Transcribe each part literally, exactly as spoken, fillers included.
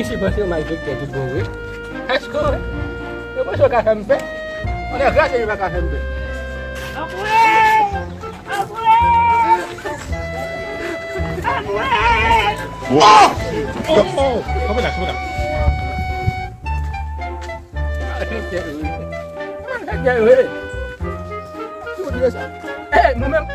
Ti panse w malfektè tout bon vre. Èske w wè? Yo panse yo ka fè m pè? Ann kraze yo pa ka fè m pè. Antre! Antre! Antre! Oh! Oh! Oh! Kanpe la, kanpe la. Malfektè yo ye. Malfektè yo ye. Tou di sa. Eh, mwen menm,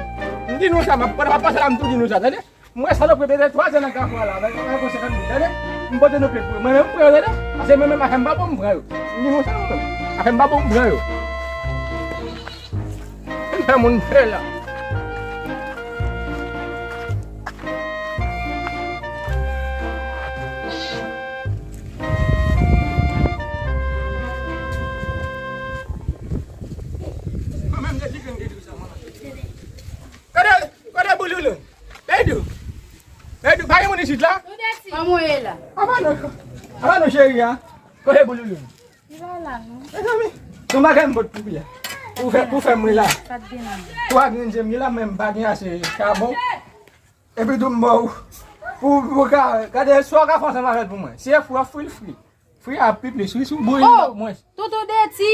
m di nou sa, m ap, pandan m ap pase la, m tou di nou sa, tande? M wè salopri pete twa zè nan kafou a la, avèk, avèk yon senkant goud, tande? M pote nou pye pou yo. Mwen menm, m pran yo, tande? Paske mwen menm, afè m pa bon, m pran yo. M di nou sa, mwen menm. Afè m pa bon, m pran yo. M fè moun pè la. Mwen menm, depi grenn te tou sa, mwen. Kote, kote Bouloulou? Pedou. Pedou, pa gen moun isit la? Kòman w ye la? Apa nou, apa nou cheri a? Kote Bouloulou? Li pa la, non. Mezanmi, yon bagay m pot pou li a. Pou fè, pou fè m ri la. Sa t gen la. Twa grenn je m gen la, men m pa gen ase chabon. Epi tou m ba w. Pou, pou ka, gade, sa w ka fè ansanm avè l pou mwen. Si e fri w ap fri l fri. Fri a pi plis, wi, si w bouyi l ap mwens. Tonton Deti,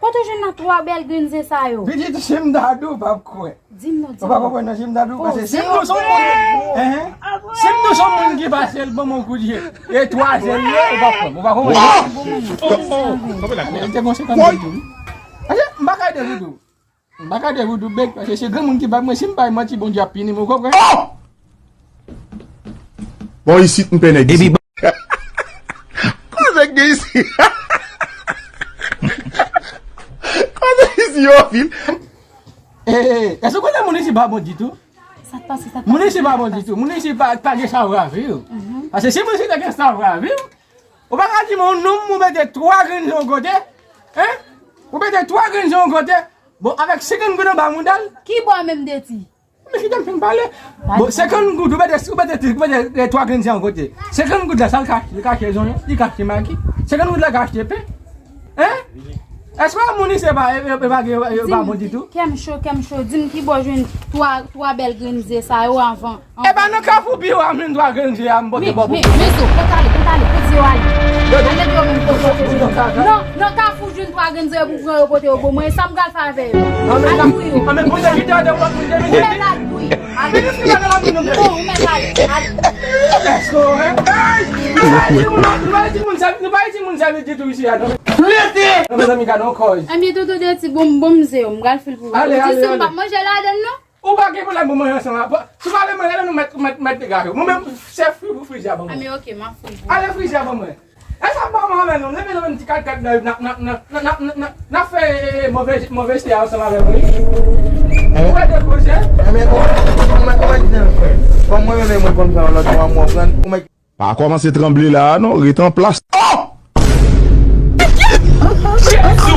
kote w jwenn nan twa bèl grenn ze sa yo? Pitit, si m ta di w, w p ap kwè. Di m non, di m non. Ou pa konprann nan si m ta di w, paske si m di w se yon moun, si m di w se yon moun ki pase l ban m yon kout je, e twa je l ye, ou p ap kwè m, ou pa konprann. Bon, bon, bon. Li te gon senkant goud tou, wi. Paske m pa ka ede Voudou. M pa ka ede Voudou bèk, paske se granmoun ki bay mwen, si m bay manti, Bondye ap pini m, ou konprann? Bon, isit, m pè nèg isit. Koze k gen isit? Koze isit yo anpil. Eh, eh, èske w konnen moun isi pa bon ditou? Sa k pase, sa k pase? Moun isi pa bon ditou. Moun isi pa, pa gen savwaviv. Paske si moun isi te gen savwaviv, ou pa ka di mwen yon nonm ou mete twa grenn je yon kote, hein? Ou mete twa grenn je yon kote, bon, avèk senkant goud anba mouda l. Ki bò menm Deti? Men kite m fin pale. Bon, senkant goud, ou mete, ou mete, ou mete twa grenn je yon kote. Senkant goud la, sa l ka achte? Li ka achte zonyon, li ka achte magi. Senkant goud la ka achte pen. Hein? Èske moun isi pa, e, e, e pa gen, e pa bon ditou? Kè m cho, kè m cho, di m ki bò jwenn twa, twa bèl grenn ze sa yo anvan. E pa nan Kafou Biwo a m jwenn twa grenn je a m pote bò pou. Men, men, men zo, konn ale, konn ale, kote yo ale. Al mete yo menm kote yo te jwenn. Non, nan Kafou jwenn twa grenn ze pou pran yo pote yo ban mwen, sa m pral fè avè yo? Al pou yo. Anben, anben, konn te kite yo de lòt moun te vini. Ou mèt al pou yo. Al. Bon, ou mèt ale. Al. Èske w wè? Nou pa di moun sa, nou pa di moun sa vit ditou isi a, non. Rete! Non, mezanmi, gade yon kòz. Anben, tonton Deti, bon, bon, m ze yo, m pral fè l pou ou. Ale, ale, ale. Ou di si m p ap manje ladann, non? Ou pa gen pwoblèm pou manje ansanm avè m. Si w pa vle manje, nou mèt, mèt, mèt degaje w. Mwen menm, se fri pou frizi a ban mwen. Anben, oke, m ap fri pou ou. Ale frizi a ban mwen. E sa m pa manje avè nou. Leve nou menm ti kat kat nan, nan, nan fè, eh, move, move se a ansanm avè mwen. Hein? Ou wè de koze? Enben, ou, ou, ou, frè. Kòm mwen menm, mwen konn fè yon lòt mwa, mwen pran, ou mèt Pa kòmanse tranble la a non, ret an plas. Oh! Jezi!